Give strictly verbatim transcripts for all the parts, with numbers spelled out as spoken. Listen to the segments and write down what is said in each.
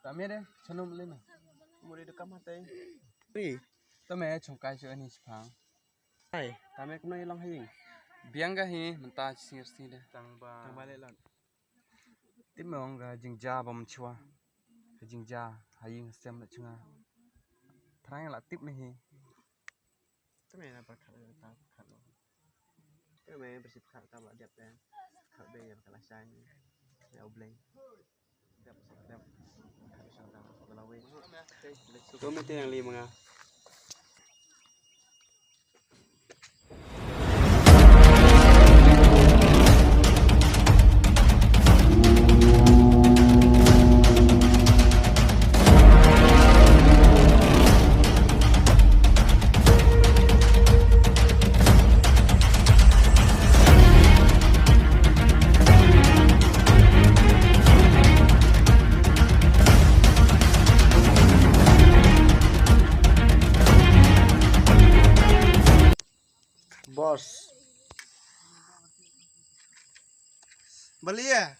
Tame de, chano mle me. Muri de kam hatai. Ri. Tame chungkai chu ani chipang. Hai, tame kumno ilong haying. Biang ga hi, mynta senior senior de. Tang ba. Tang ba le lon. Tip me ong ga jingja bam chua. Ga jingja haying sem la chunga. Thrang la tip me hi. Tame na par khat ta khat lo. Tame bersih khat ta ba diap ya. Khat be ya kala shai. Ya obleng. Komite yang lima nga. Boss. Balia.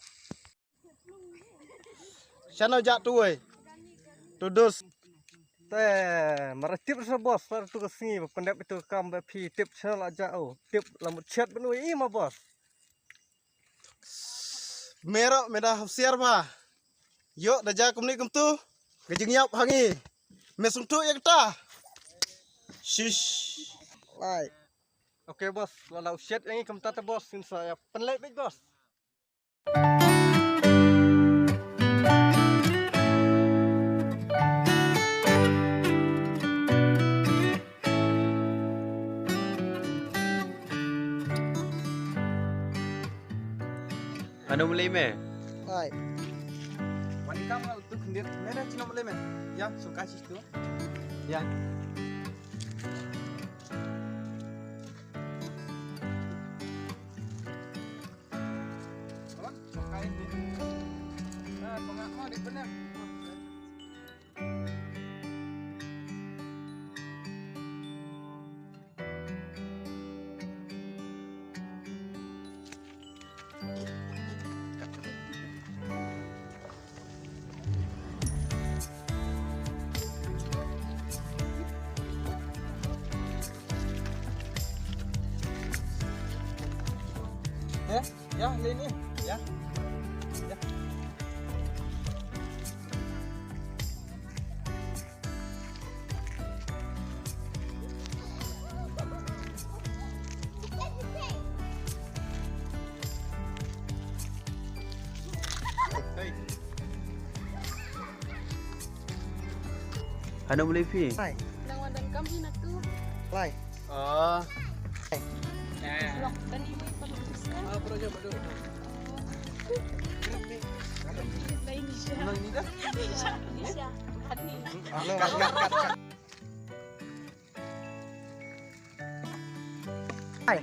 Shano ja tu wei. Tu dus. Te mara tip sa boss, par tu ka sngi ba pendep itu kam ba phi tip shano la ja o. Tip la mut chat ben wei i ma boss. Mero meda husiar ba. Yo da ja kumni kumtu. Ka jingyap hangi. Me sungtu ya kata. Shish. Lai. Okay boss, la la husiar hangi kumta ta boss, insa ya penlek big boss. Ano mlei me? Hai. Wan ikam ngal tu khyndiat. Mera chino mlei me? Ya, suka situ. Ya. Ya, ya, ini. Ya. Ya. Ano mlei phi? Hai. Nang wan dan kam hi na tu. Lai. Oh. Hai. Lok dan ibu ibu. Ah, pernah coba dulu. Lain ni siya. Lain ni dah. Lain ni siya. Lain ni siya. Ano? Kat, kat, kat, kat. Hai.